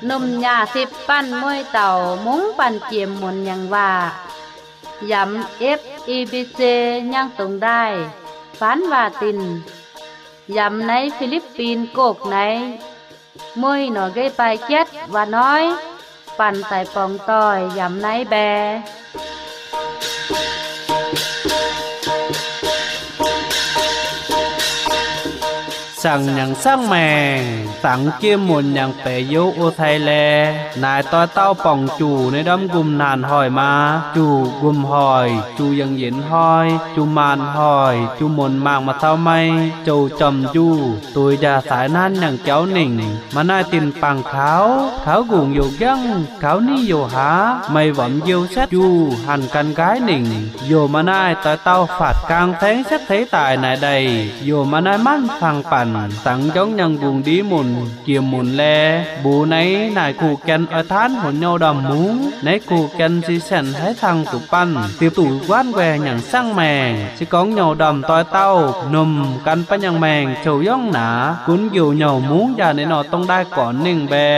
Nomh nyaah sipv banh mueiz dauh mungv banh jiem munx nyangc waac, yamx F E B C nyangv dongh ndaaih faanv waac dinc, yamx naaiv Fi^lipv^bin Gokv naaiv, mueiz norqc nqei baaix jatv waac noiv, banh daic borngz doic yamx naaiv mbae. Saangc nyangc saangv maengc, dangx jiem munc nyangc baeqc youv o cai lae, naaic doix dauh borngc juqc ninh ndorm nqumh naanc hoic maa, juqc nqumh hoic, juqc yangc yienx hnoi, juqc maanc hoic, juqc munc mangc maaih cau mai, jouc jorm njuh, duix njaah saaix nanv nyangc jauv ningc. Maaih naaiv dinc bangc taux, taux nqungc youc njangv, taux ni youc hlaax, meih womx njiu setv njuh, hanc gan nqaaiv ningc. Youc maaih naaiv doix dauh faatv gaang saengv setv seix daic naaic ndaih, youc maaih naaiv manv fangx-banc dangx njorngv nyangc nqungc ndiev munc jiem munc lae, mbuox naaiv naaic kuh jien oix taanv hunx nyouh ndorm mungv. Naaiv kuh jien se sienx haaix cang zuqc banh, ziux duqv guanv nquaih nyangc saangv maengc. Se gorngv nyouh ndorm doix dauh nomh gan banh nyangc maengc cou yorngv naaic, gunv youc nyouh mungv njaah ninh nor dongh ndaaih gornx ningh mbae.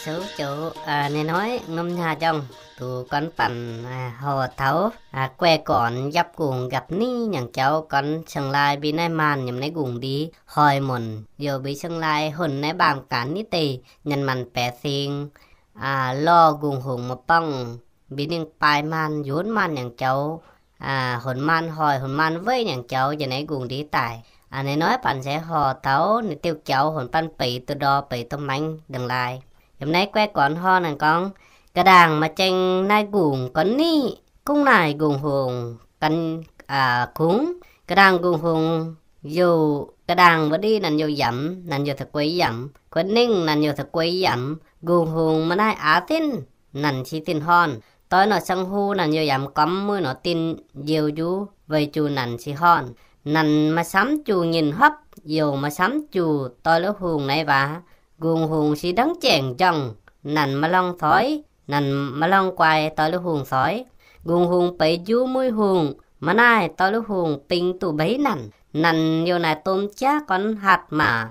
Souv joux ninh hnoi norm nyaah njorngh duqv gornv banh horh taux guaih gornx njapv nqungc njapv niv nyangc jauv gornv Chiang Rai mbi naaiv maanh yiem naaiv nqungc ndiev hoic munc, youc mbi Chiang Rai honc naaiv mbaamh gaanx nitv deix nyanc maanc baeqc sing, lorh nqungx hungx maaih borngv mbi ninh baaix maanh, yunv maanh nyangc jauv, honc maanh hoic, honc maanh weiv nyangc jauv njiec naaiv nqungc ndiev daaih. Ninh hnoi banh se horh taux ninh diuh jauv honc banh beiz duqv ndor, beiz duqv maengx ndongc laai. Yiem naaiv guaih gornx horh naaic gorngv, ga'ndaangc maaih jeng naaiv nqungc gornv niv, kungx naaic nqungx hungx gan kungx. Ga'ndaangc nqungx hungx youc ga'ndaangc wuov ndiev nanc youc yamc, nanc youc taux guei yamc, guei ningh nanc youc taux guei yamc. Nqungx hungx maaih naaiv aav zinv, nanc si zinv horn. Doix norqc siang-huu nanc youc yamc gormx mueiz norqc dinh njieu njuv weic zuqc nanc si horn. Nanc maaih samv juqc nyinh hopv, youc maaih samv juqc doix luv hungh naaiv waac. Nqungx hungx si ndangv jaengc njorngh, nanc maaih lorngh soix, nanc maaih lorngh guai doix luv hungh soix. Nqungx hungx beiz njuv muic hungh, maaih naaiv doix luv hungh bingx duqv mbeix nanc. Nanc youc naaic domh jaav gornv hatc maac,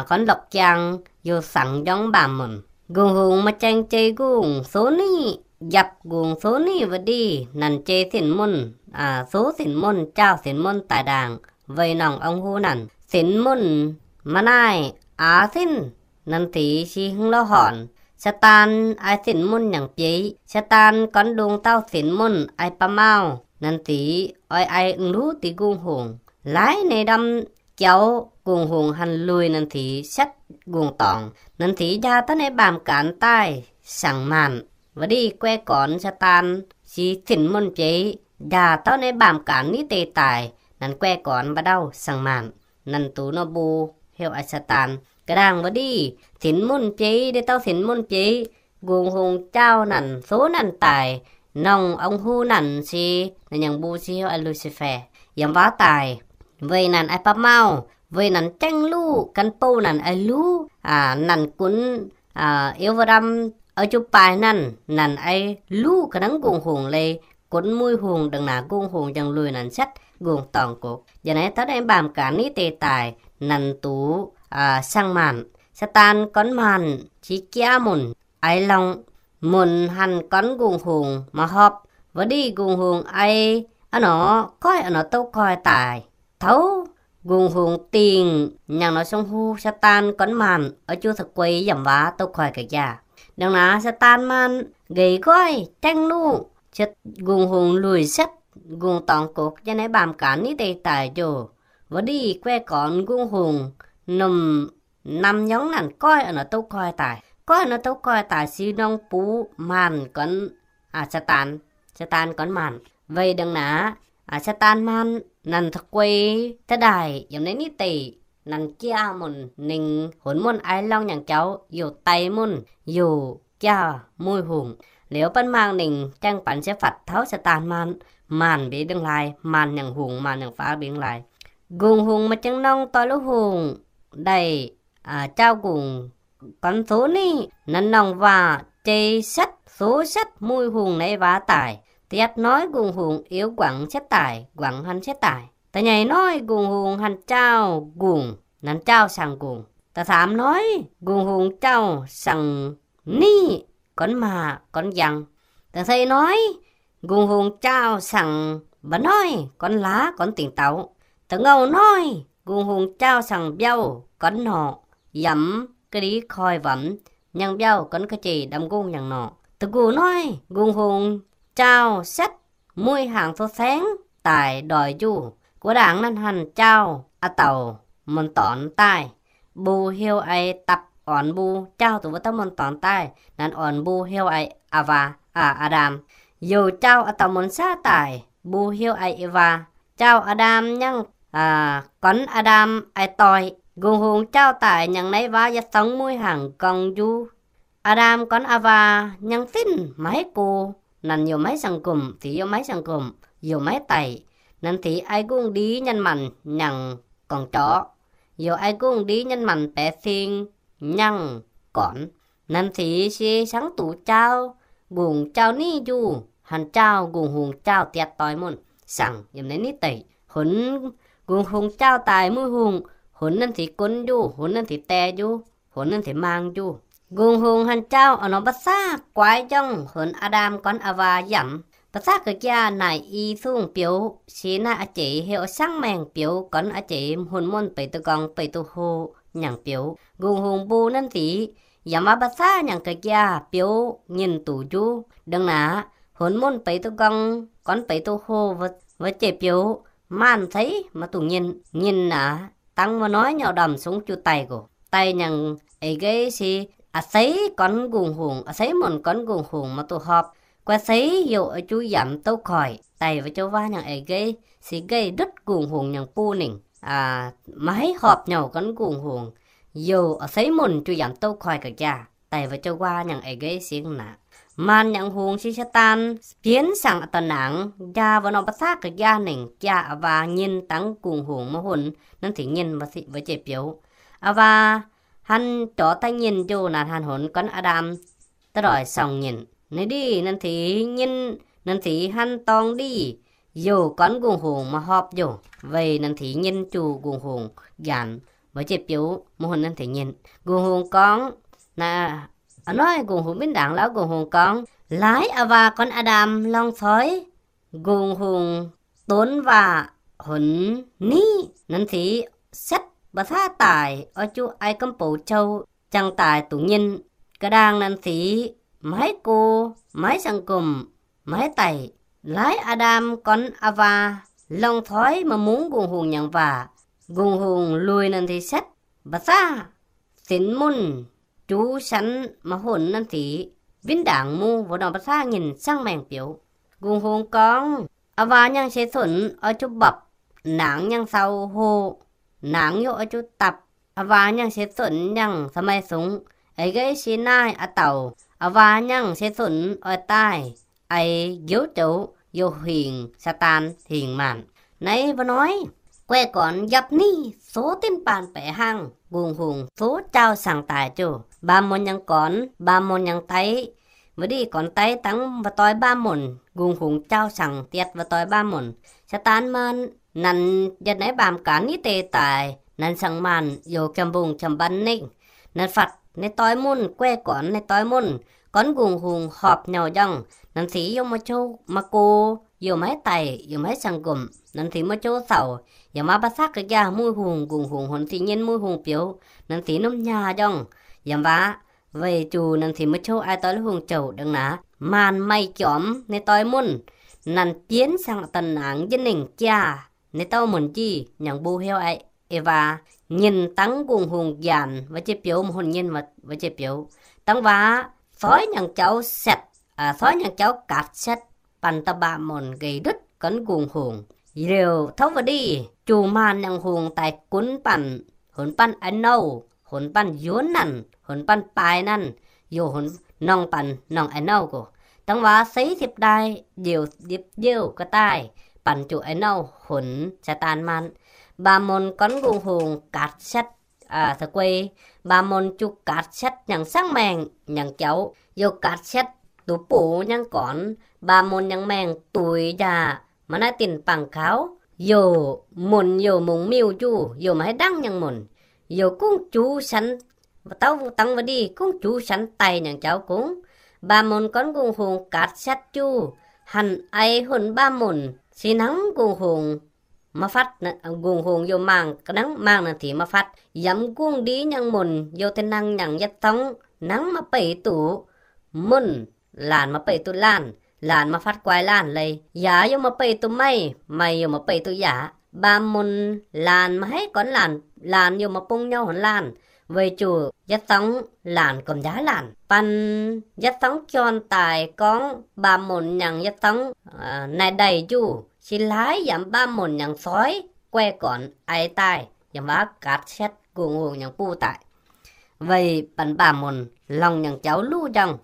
gornv lorqc jaang, youc sangx njorngv mbaamh munc. Nqungx hungx maaih jaeng jei nqungx sox niv, njapc nqungx sox niv wuov ndiev nanc jei sinc munc, sox sinc munc, jaauv sinc munc daaih ndaangc weic norm ong-huv nanc. Sinc munc maaih naaiv aav zinv, nanc sic si hingv lorz hornc. Saadaan ai sinc munc nyangc bieiv. Saadaan gornv ndongc dauh sinc munc ai ba'maauh, nanc sic oix ai luv deix nqungx hungx. Laaix ninh ndorm jauv nqungx hungx hanc luic nanc sic setv nqungx dorngx. Nanc sic njaaux dauh naaiv mbaamh gaanx daaih saangc maanc. Wuov ndiev guaih gornx Saadaan si sinc munc bieiv njaaux dauh naaiv mbaamh gaanx nitv deix daaih. Nanc guaih gornx mba'ndauh saangc maanc. Nanc duqv nor mbuo heuc Saadaan. Ga'ndaangc wuov ndiev sinc munc bieiv, ndiev dauh sinc munc bieiv, nqungx hungx jaauv nanc, sox nanc daic, norm ong-huv nanc se, ninh nyangc mbuo se heuc Lucifer, yiem waac daic. Weic nanc ai ba'maauh, weic nanc jaeng luv, gan bouh nanc ai luv, nanc gunv, eu ndam, oix juqv baaix nanc, nanc ai luv ga'naaiv nqungx hungx leiz, gunv muic hungx ndongc naaic nqungx hungx njang luic nanc setv nqungx dorngx gox. Yaac naaiv dauh naaiv mbaamh gaanx nitv deix daic, nanc duqv saangc maanc. Saadaan gornv maanc si jaav munc, ai lorngh, munc hanc gornv nqungx hungx maaih hopv. Wuov ndiev nqungx hungx ai a'nor goiv a'nor douv goiv daic. Taux nqungx hungx dingh nyangc nor siang-huu, Saadaan gornv maanc oix juqv taux guei yiem waac douv goiv ga'jaav. Ndongc naaic Saadaan maanc nqeix goiv jaeng luv, nqungx hungx luic setv nqungx dorngx gox. Yaac naaiv mbaamh gaanx nitv deix daic njoh. Wuov ndiev guaih gornx nqungx hungx, norm, norm njorngv nanc goiv a'nor douv goiv daic. Goiv a'nor douv goiv daic se norm buv maanc gornv, Saadaan, Saadaan gornv maanc. Weic ndongc naaic, Saadaan maanc nanc taux guei daaih daaih yiem naaiv nitv deix, nanc jaav munc, ninh hunc munc ai lorngh nyangc jauv, youc daix munc, youc jaav muic hungx. Liuz banh mangc ninh jaeng-baanc se fatv taux Saadaan maanc, maanc mbienx ndongc laai, maanc nyangc hungx, maanc nyangc faaux mbienx ndongc laai. Nqungx hungx maaih jaeng norm doix luv hungx, ndaaih jaauv nqungx gornv sox niv, nanc norm waac jei setv, sox setv muic hungx naaiv waac daic. Da'yietv hnoi nqungx hungx iuv nquangx setv daic, nquangx hanc setv daic. Da'nyeic noiv, Gungx Hungx hanh jaauv nqungc, nanv jaauv sangx nqungc. Da'faam noiv, Gungx Hungx jaauv sangx niv, gornv maah gornv njang. Da'feix noiv, Gungx Hungx jaauv sangx mba'noiv, gornv laav gornv dingc daaux. Da'ngouh noiv, Gungx Hungx jaauv sangx mbiauv gornv norqc, yamv ga'ndiev koi wamx, nyangh mbiauv gornv ga'jeiv ndamv nqongh nyangh norqc. Da'nqox noiv, Gungx Hungx jaauv setv muih hnaangx sou saengv daaih ndoih njuh. Guoqv ndaangc naaiv hanh jaauv a'daux muonz dornx daaih, mbuo heuc ai dapv ornx mbuo, jaauv zuqc wuov dauh muonz dornx daaih, naaiv ornx mbuo heuc ai A'waa, aa, Aa^ndam. Youc jaauv a'daux muonz saav daaih, mbuo heuc ai Ewaa. Jaauv Aa^ndam nyangv, gornv Aa^ndam ai doix. Gungx Hungx jaauv daaih nyangv naaiv waav yietc zungv muih hnaangx gorngv njuv. Aa^ndam gornv A'waa nyangv zinh maiv go, nanc youc maiv sangx nqumh, zic youc maiv sangx nqumh, youc maiv daic. Nanv zic ai nqungh ndiev nyanc manc nyangc gorngv jorqv, youc ai nqungh ndiev nyanc manc baeqc sing nyangc gornx. Nanv zic se cangv duqv jaauv nqungx jaauv niv njuh, hanh jaauv Gungx Hungx jaauv diatv doix muonc sangx yiem naaiv niv deic. Hunx Gungx Hungx jaauv daaih muih hungh, hunx nanv zic gunv njuh, hunx nanv zic die njuh, hunx nanv zic maang njuh. Gungx Hungx hanh jaauv a'norm ba'zaav guaaiv njongh hunx Aa^ndam gornv A'waa yamc. Ba'zaav ga'jaa naaic i zungh biouv, se naaiv a'jeix heuc Sangv Maengh Biouv, gornv a'jeix hunh muonh beic duqv nqorngv beic duqv hlo nyangc biouv. Gungx Hungx mbuo nanv zic yaac maaih ba'zaav nyangc ga'jaa biouv nyinh duqv njuv. Ndongc naaic, hunh muonh beic duqv nqorngv gornv beic duqv hlo wuov jiex biouv, maanh zeiz maiv dungx nyinh. Nyinh aqv, dangv wuov noiv nyauv ndorm sungv jiu daic nqox. Daic nyangc eix nqeiv se a'seix gornv Gungx Hungx, a'seix muonc gornv Gungx Hungx maiv duqv horpc. Guai seix youc oix juv yamc douv koic. Daic wuov joux waac nyangc eix nqeiv se nqeiv ndutv Gungx Hungx nyangc buv ningc, maiv horpc nyouh gornv Gungx Hungx, youc a'seix muonc juv yamc douv koic ga'jaa. Daic wuov joux waac nyangc eix nqeiv se aqv. Maanh nyangc hungx se Saadaan bienx saangc a'dauh nangx, njaa wuov norm ba'zaav ga'jaa ningc jaa A'waa nyinh dangv Gungx Hungx maiv hunx nanv zic nyinh wuov jiex biouv. A'waa han jorx daaih nyinh njoh naaic han hunx gornv Aa^ndam da'ndoic sorng nyinh. Ninh ndih nanv zic nyinh, nanv zic han dorng ndih youc gornv Gungx Hungx maiv horpc njoh, weic nanv zic nyinh juh Gungx Hungx njaanx wuov jiex biouv maiv hunx nanv zic nyinh. Gungx Hungx gorngv, a'noiv Gungx Hungx mbienv ndaangc lauh, Gungx Hungx gorngv, laaix A'waa gornv Aa^ndam lorngh coix. Gungx Hungx donv waac hunx niv, nanv zic setv ba'zaav daic, oix juv ai gomv bouc jou jangx daic dungx nyinh. Ga'ndaangc nanv zic maiv go, maiv sangx nqumh, maiv daic. Laaix Aa^ndam gornv A'waa lorngh coix maaih mungv Gungx Hungx nyangc waac. Gungx Hungx lui nanv zic setv ba'zaav sinx munh juv shanv maiv hunx nanv zic mbienv ndaangc mungv wuov norm ba'zaav nyinh Sangv Maengh Biouv. Gungx Hungx gorngv, A'waa nyangh se cunx oix juv mbopv nangx nyangh sau hlo, nangx youc oix juv dapv. A'waa nyangh se cunx nyangh samai sungx, eix nqeiv si naaiv a'dauh. A'waa nyangh se cunx oix daaih eix njoux joux youc hingc Saadaan hingc maanc. Naaiv wuov noiv guai gornx njapv niv sox dinv baanh baeqc hnangv. Gungx Hungx sox jaauv saangc daic jouh, mbaam mun nyangv gornx, mbaam mun nyangv daiv. Wuov ndih gornx daiv dangv wuov doix mbaam mun. Gungx Hungx jaauv saangc diatv wuov doix mbaam mun. Saadaan maanh nanc yaac naaiv mbaamh gaanv niv deix daaih, nanc saangc maanh youc jam-mbungh jam-mban nengh. Nanc fatv naaiv doix mun, guai gornx naaiv doix mun, gornv Gungx Hungx horpc nyouh njangv. Nanc zic youc maiv jouv maiv go, youc maiv daic, youc maiv saangx nqumh. Nanc zic maiv jouv sauc, yaac maaih ba'zaav ga'jaa muih hungh, Gungx Hungx hunx zic nyinh muih hungh biouv. Nanc zic numv nyaah njangv yaac waac, weic zuqc nanc zic maiv jouv ai doix lui hungh jouh ndongc naaic. Maanh maaih jormx naaiv doix mun, nanc bienv saangc da'nangx jienv nengh jaa naaiv dauh mun jih, nyangc mbuo heuc ai A'waa, nyinh dangv Gungx Hungx njaanx wuov jiex biouv, maiv hunx nyinh wuov jiex biouv. Dangv waac coix nyangc jauv setv, coix nyangc jauv gaatv setv, banh dauh mbaam mun nqeic ndutv gornv Gungx Hungx. Liouc tov wuov ndih juv maanh nyangc hungx daaih gunv banh, hunx banh ai nouh, hunx banh yuonv nanc, hunx banh baaix nanc, youc hunx norngh banh norngh ai nouh gox. Dangv waac seix sipv ndaaih, njiec ndipv njiouv ga'daaih, banh juv ai nouh hunx Saadaan maanh. Mbaam mun gornv Gungx Hungx gaatv setv, se guei, mbaam mun juv gaatv setv nyangc sangv maengh nyangc jauv, youc gaatv setv duqv buv nyangv gornx, mbaam mun nyangc maengh duix njaah, maaih naaiv dinc bangc kaux, youc munc youc mungz miuh juh, youc maiv haih ndangv nyangc munc. Youc gungv juv shanx, dauh dangv wuov ndih gungv juv shanx daic nyangc jauv gungv. Mbaamh munc gorngv Gungh Hungh gaatv setv juh, hanc ai hunc mbaamh munc, se hnangv Gungh Hungh maiv fatv, Gungh Hungh youc mangc, hnangv mangc naaic tiux maiv fatv. Yiem gungv ndiev nyangc munc youc da'nangc nyanc yietc zorngv hnangv maaih beih duqv munc, laanh maaih beih duqv laanh, laanh maiv fatv guai laanh leiz. Yaac youc maaih beih duqv meih, meih youc maaih beih duqv yaac. Mbaamh munc laanh maiv haih gorngv laanh, laanh youc maaih bung nyouh haaix laanh, weic zuqc yietc zorngv laanh gormx njaaiv laanh. Banh yietc zorngv jorn daaih gorngv mbaamh munc nyanc yietc zorngv naaic ndaih juh, se laaix yaac mbaamh munc nyanc soix guai gornx ai daaih, yaac maiv gaatv setv Gungh Hungh nyangc buv daaih. Weic banh mbaamh munc longc nyangc jauv luv njorngh,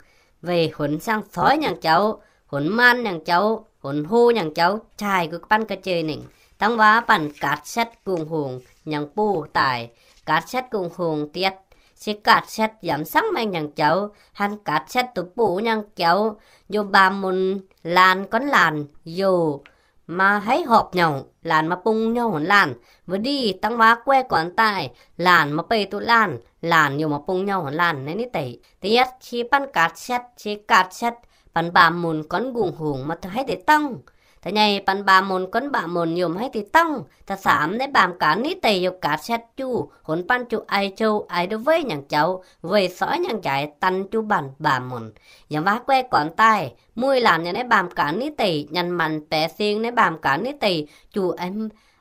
weic hunx siang-soix nyangc jauv, hunx maan nyangc jauv, hunx hlo nyangc jauv, jaaix guv banv ga'jeiv ningc. Dangv waac banh gaatv setv Gungh Hungh nyangc buv daaih, gaatv setv Gungh Hungh dietv, se gaatv setv yaac mv sangv maengh nyangc jauv, hanc gaatv setv duqv buv nyangc jauv. Youc mbaamh munc laanh gorngv laanh youc maiv haih horpc nyouh, laanh maaih bung nyouh haaix laanh. Wuov ndih dangv waac guai gornx daaih, laanh maaih beih duqv laanh, laanh youc maaih bung nyouh haaix laanh naaiv ni deix. Da'yietv se banh gaatv setv, se gaatv setv banh mbaamh munc gorngv Gungh Hungh maiv haih deix dangv. Da'nyeic banh mbaamh munc gorngv mbaamh munc youc maiv haih deix dangv. Da'faam naaiv mbaamh gaatv ni deix youc gaatv setv juh, hunx banv juh ai zou ai duqv weiv nyangc jauv, weic soix nyangc jaaix daan juv banh mbaamh munc. Yaac waac guai gornx daaih, muic laanh yaac naaiv mbaamh gaatv ni deix, nyanc maanc baeqc sing naaiv mbaamh gaatv ni deix, juc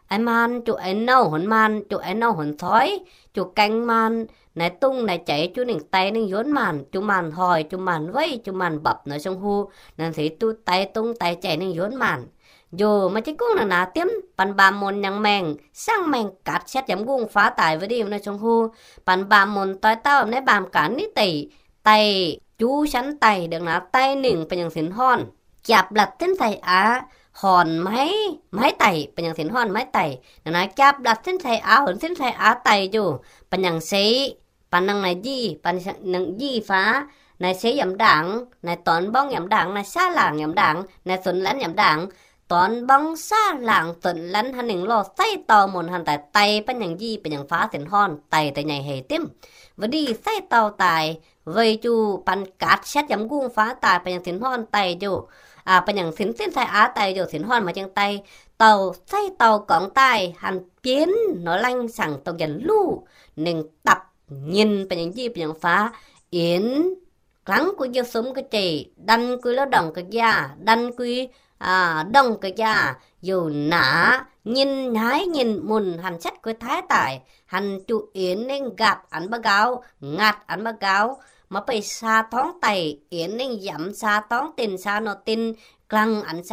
ai maan, juc ai nouh hunx maan, juc ai nouh hunx soix, juc gaeng maan, naaiv dungz naaiv jaic juc ningc daix ningc yuonv maanc, juc maanc hoic, juc maanc weiv, juc maanc mbopc nor song hu, naaiv se duqv daix dungz daix jaic ningc yuonv maanc. Youc maaih jienv gungv naaic naaic diemv banh mbaamh munc nyangc maengh, sangv maengh gaatv setv yaac mv gungv faaux daaih wuov ndiev nor song hu. Banh mbaamh munc doix dauh naaiv mbaamh gaatv ni deix daaih juv shanv daaih ndongc naaic daaih ningc ba'nyangc sin horn, jaapv latc sin cai aav horn maiv, maiv daic, ba'nyangc sin horn maiv daic. Naaic naaic jaapv latc sin cai aav, horn sin cai aav daic njoh, ba'nyangc seix, ba'nangc naaic njiec, ba'nangc njiec faaux, naaic seix yaac mv ndaangc, naaic dorn mborngv yaac mv ndaangc, naaic saav laangc yaac mv ndaangc, naaic zunc lanv yaac mv ndaangc. Dorn mborngv, saav laangc, zunc lanv, hnangv ningc lorh saiv dorh munc hnangv daaih daic, ba'nyangc njiec, ba'nyangc faaux sin horn daic da'nyeic hec dimv. Wuov ndiev saiv dorh daaih, weic zuqc banh gaatv setv yaac mv gungv faaux daaih, ba'nyangc sin horn daic njoh, ba'nyangc sin, sin cai aav daic njoh, sin horn maaih jienv daic. Dorh saiv dorh gorngx daaih hanc bienv nor laengh sangx dongh janx-luv, ninh dapv nyinh ba'nyangc njiec ba'nyangc faaux, inx, glangv gui njiec sumv ga'jeiv, ndan gui lov ndongh ga'njaav, ndan gui ndongh ga'njaav, youc naav nyinh, nyaaiv nyinh, munc hanc setv gui taaix daaih, hanc juc inx ningv nqaapv anx mba'nqaaux, nqaatv anx mba'nqaaux, maaih beih saa dorngv daic, inx ningv yamc saa dorngv, din saa nor din, glangh anx